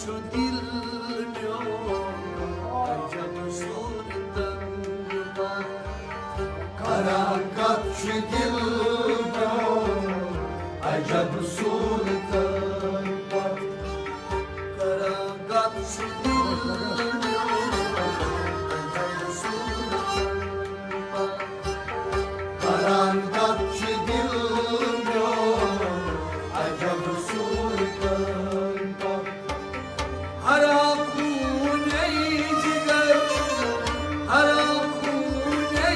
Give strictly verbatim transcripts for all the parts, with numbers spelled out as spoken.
چھُ دِل میون عجب صوٗرتن پتھ۔ کران کتھ چھُ دِل میون عجب صوٗرتن پتھ۔ کران کتھ چھُ دِل میون عجب صوٗرتن پتھ۔ کران کتھ چھُ دِل میون عجب صوٗرتن پتھ۔ ہرا خوٗنے جگر، ہرا خوٗنے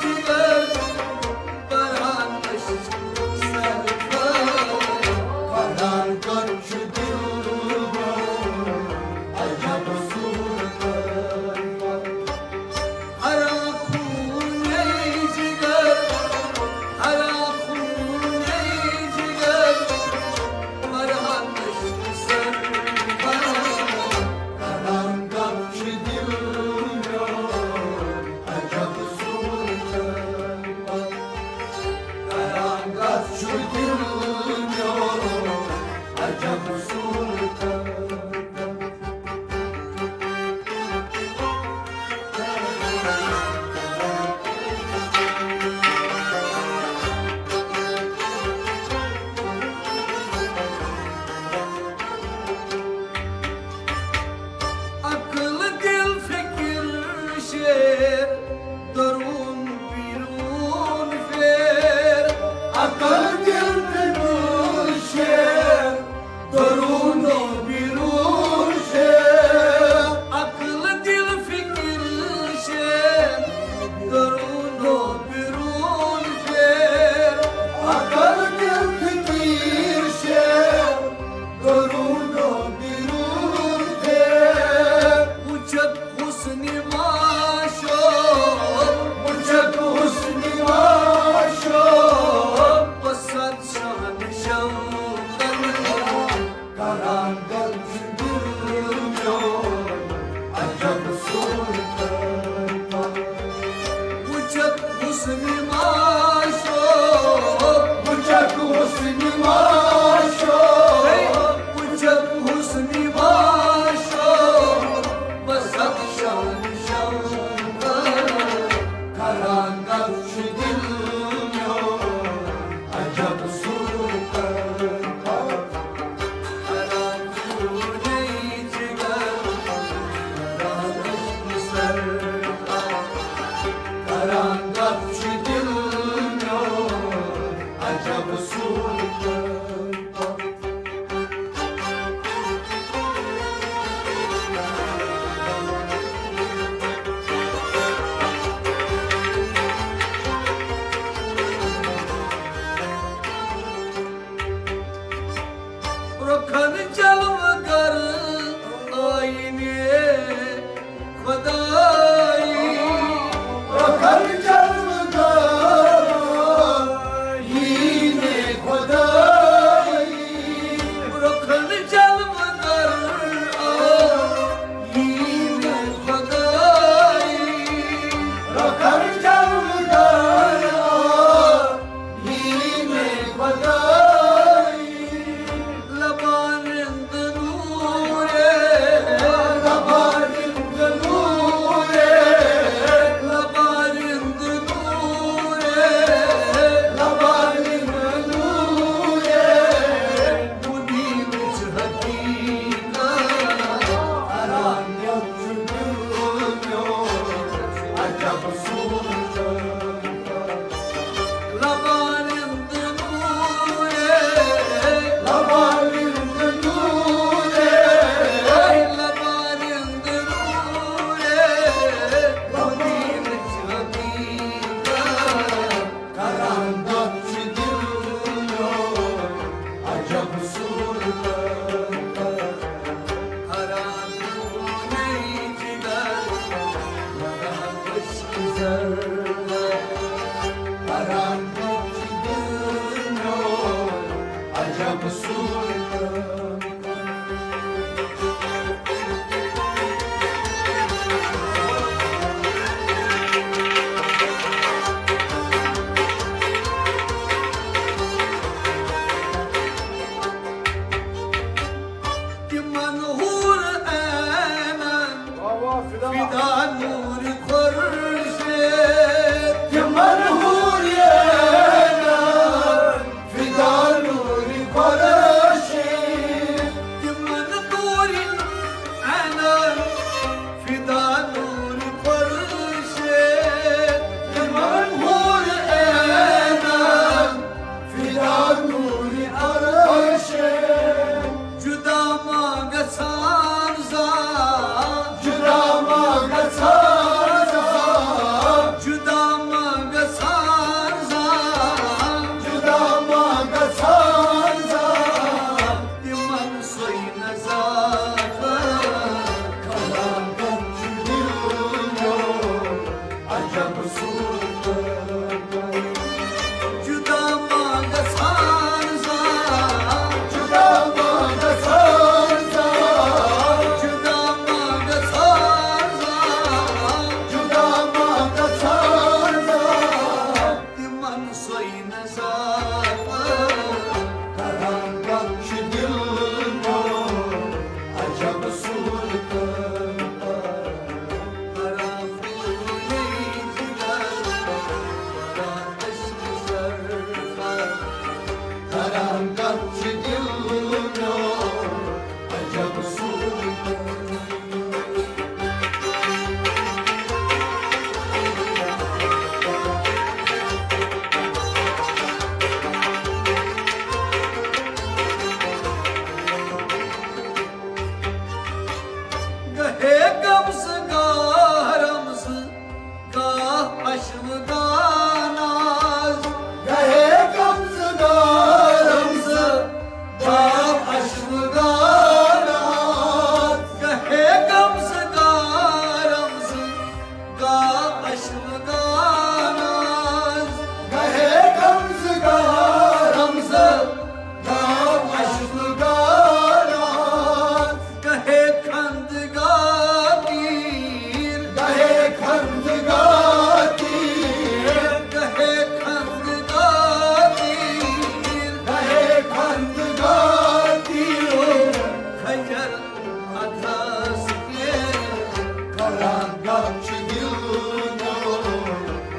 جگر، پران ٲسۍ سرفراز۔ کران کتھ چھُ دِل میون عجب صوٗرتن پتھ۔ ہرا خوٗنے جگر، ہرا خوٗنے جگر، فرحتش سر کران کتھ چھُ دِل میون عجب صوٗرتن پتھ۔ کران کتھ چھُ دِل میون عجب صوٗرتن پتھ۔ عقل دل فکر شیر، درون بیرون فیر۔ عقل دل فکر شیر، درون و بیرون شیر۔ عقل دل فکر شیر، درون و بیرون شیر۔ عقل دل فکر شیر، درون و بیرون شیر۔ وچک حسن معاشر، وچک حسن معاشر، بسد شان شوقن۔ کران گل دل میون عجب صورتن پتھ۔ وچک حسن معاشر، وچک حسن معاشر، وچک حسن معاشر، بسد شان شوقن۔ کران گل دل میون عجب صورتن پتھ۔ کران کتھ چھُ دل میون عجب صورتن پتھ۔ رخن جلوگر آئینِ خدائی، رخن جلوگر آئینِ خدائی، رخن جلوگر آئینِ خدائی، رخن جلوگر آئینِ خدائی۔ لبارند نورے، لبارند نورے، لبارند نورے، لبارند نورے، منیرچ حقیقت۔ کران یتھ چھُ دل میون عجب صورتن۔ لبارند نورے، لبارند نورے، لبارند نورے، لبارند حقیقت۔ کران گل دل میون عجب صورتن پتھ۔ حرام نہ جگر، حرام عشق زر۔ حرام گل دل میون عجب صورتن پتھ۔ تِمن ہُو جب صورت جدا ما گژھان زانٛہہ، جدا ما گژھان زانٛہہ، جدا ما گژھان زانٛہہ، جدا ما گژھان زانٛہہ۔ تِمن سۄے نظر کران بخش دل میون، عجب صورت۔ گہے غمزٕ گارمزٕ گاہ اشوگاناز۔ گہے غمزٕ گارمزٕ گاہ اشوگاناز۔ گہے غمزٕ گارمزٕ گاہ اشوگاناز۔ گہے غمزٕ گارمزٕ گاہ اشوگاناز۔ گہے خندگاہ تیر۔ گہے خندگاہ تیر۔ گہے خندگاہ تیر۔ گہے خندگاہ تیر۔ خنجر اتھس کٮ۪ن کران گپ چھُ دِل میون۔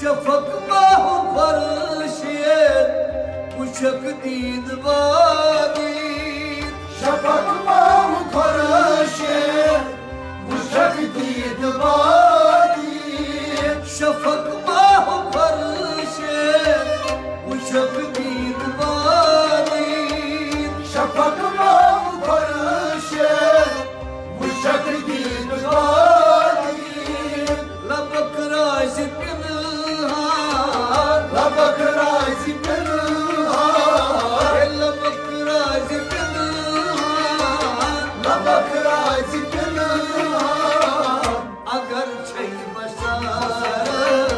شفق ماہ خورشید وٕچھکھ دید بادید۔ شفق ماہ خورشید وٕچھکھ دید بادید۔ شفق ماہ خورشید وٕچھکھ دید بادید۔ شفق ماہ خورشید وٕچھکھ دید بادید۔ لبک راز پنہان، لبک راز پنہان، لبک راز پنہان، لبک راز پنہان۔ اگر چھے بسار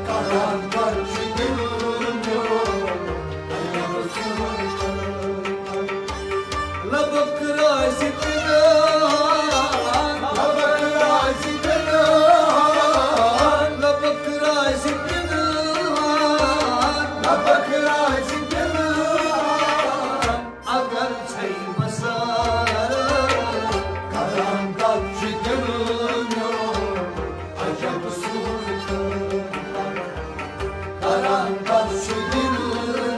کران، کر چھُ دل میون۔ لبک راز پنہان، لبک راز پنہان، لبک راز پنہان، لبک راز پنہان۔ اگر چھے بسار کران، کتھ چھُ دل میون عجب سونچان۔ کران کتھ چھُ دل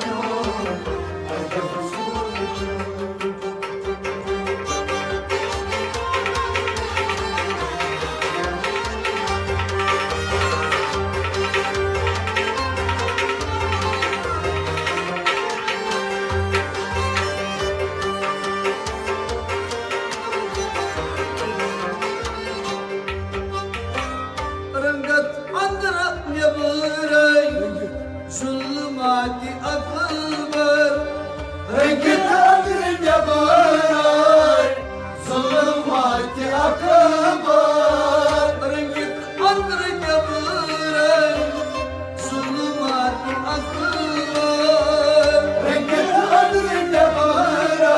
میون عجب سونچان۔ رنگت اندر نیبرے ظلمات اکبر۔ رنگت اندر نیبرے ظلمات اکبر۔ رنگت اندر نیبرے ظلمات اکبر۔ رنگت اندر نیبرے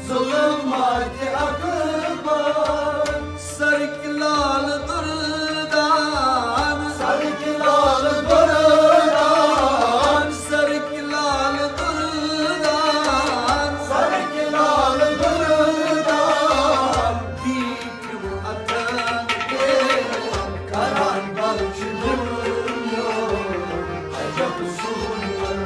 ظلمات اکبر۔ سرک لال دردان، سرک لال دردان، سرک لال دردان، سرک لال دردان۔ بیٖٹھِو اتھن کیٛاہ کران بچہِ میون عجب سونچان۔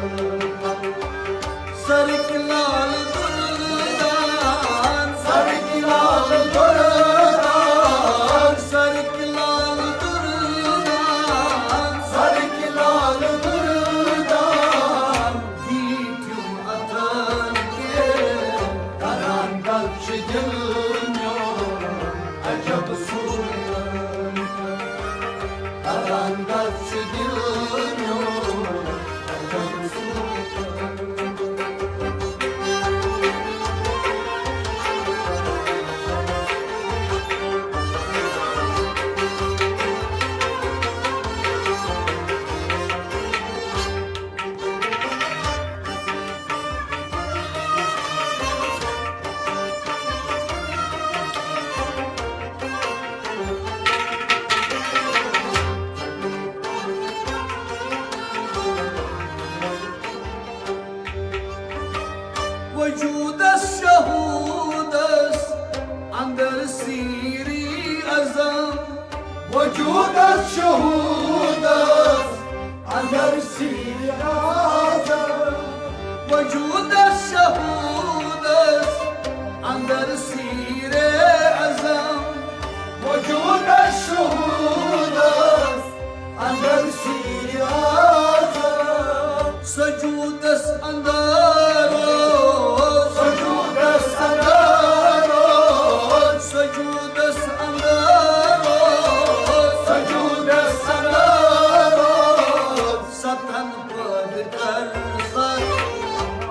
سرک لال دردان، سرک لال دردان، سرک لال دردان، سرک لال دردان۔ بیٖٹھِو اتھن کیٛاہ کران بچہِ دل میون عجب سونچان۔ کران بچہِ دل میون عجب سونچان۔ وجودس شہودس اندر سیری ازم۔ وجودس شہودس اندر سیری ازم۔ وجودس شہودس اندر سیری ازم۔ وجودس شہودس اندر سیری ازم۔ سجودس اندر اوس، سجودس اندر اوس، سجودس اندر اوس، سجودس اندر اوس۔ ستن پٲدٕ کر سر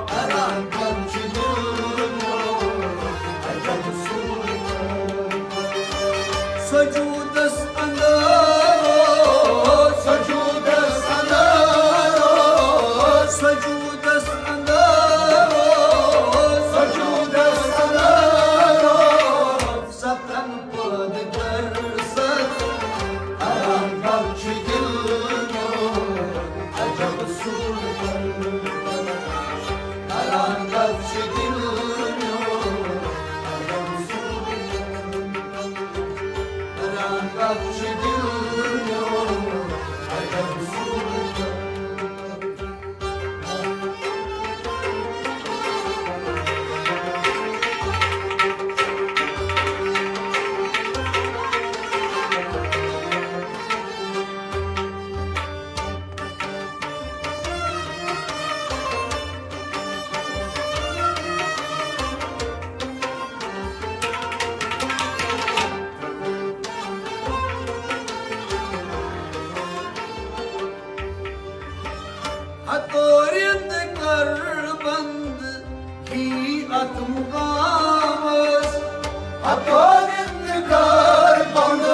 کران کم چھِ دِل میون عجب سونچان۔ سجودس اندر اوس، سجودس اندر اوس، سجودس تورند کر بند ہی اتھ مقامس۔ ہتورند کر بند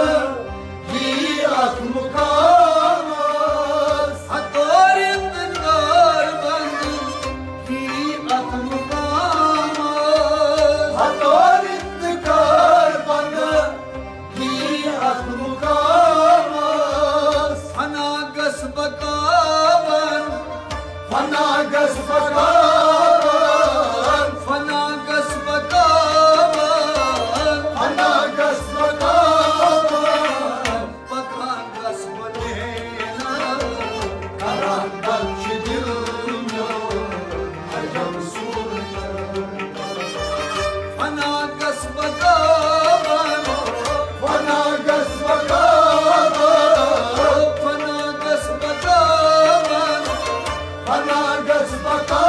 ہی اتھ مقامس۔ ہتورند کر بند ہی اتھ مقامس۔ ہتورند کر بند ہی اتھ مقامس۔ فنا گس بقا بن، فنا گس بقا بن، فنا گس بقا بن، فنا گس بقا بن۔ پکان گس بنینا، کران گل چھ دل میون، عجب سور کران۔ فنا گس بقا بن، فنا گس بقا بن، فنا گس بقا بن، فنا گس بقا